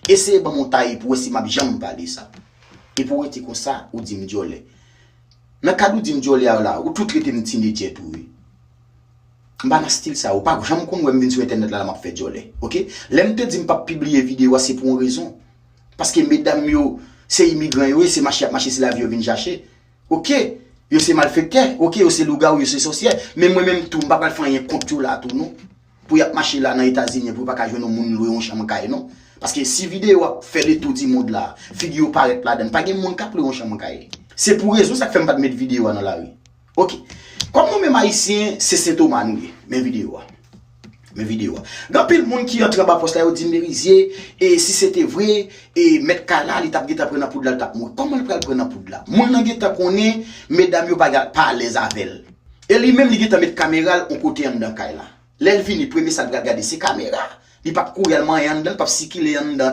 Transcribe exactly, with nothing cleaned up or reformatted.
Eseye ban m yon taye pou wè si m ap janm pale sa. Epi w rete konsa, ou di m dyòlè. Nan kad ou di m dyòlè a la, ou tou trete m tinedjè tou wi. M pa nan stil sa, ou pa janm konn wè m vin sou entènèt la, la m ap fè dyòlè. Oke? Lè m te di m p ap pibliye videyo a, se pou yon rezon. Paske medam yo, se imigran yo ye, se mache y ap mache, se lavi yo vin chache. Oke, yo se malfektè, oke, yo se lougawou, yo se sòsyè, men mwen menm tou, m pa pral fè anyen kont yo la tou non. Pou y ap mache la nan Etazini, pou yo pa ka jwenn yon moun lwe yon chanm kay non. Paske si videyo a fè le tour du monde la, figi yo parèt ladan l, pa gen moun k ap lwe yon chanm kay. Se pou rezon sa k fè m pa t met videyo a nan lari. Oke. Kòm nou menm Ayisyen, se Sentoma nou ye. Men videyo a. Men videyo a. Gen anpil moun ki antre anba pòs la, yo di Merizye, e si se te vre, e mèt kay la, li t ap gentan pran nan poud la, li t ap mouri. Kòman l pral pran nan poud la? Moun nan gentan konnen, medam yo pa, pa alèz avè l. E li menm, li gentan met kamera l yon kote anndan kay la. Lè l vini, premye sa l pral gade, se kamera. Li p ap kouri al manyen anndan, li p ap sikile anndan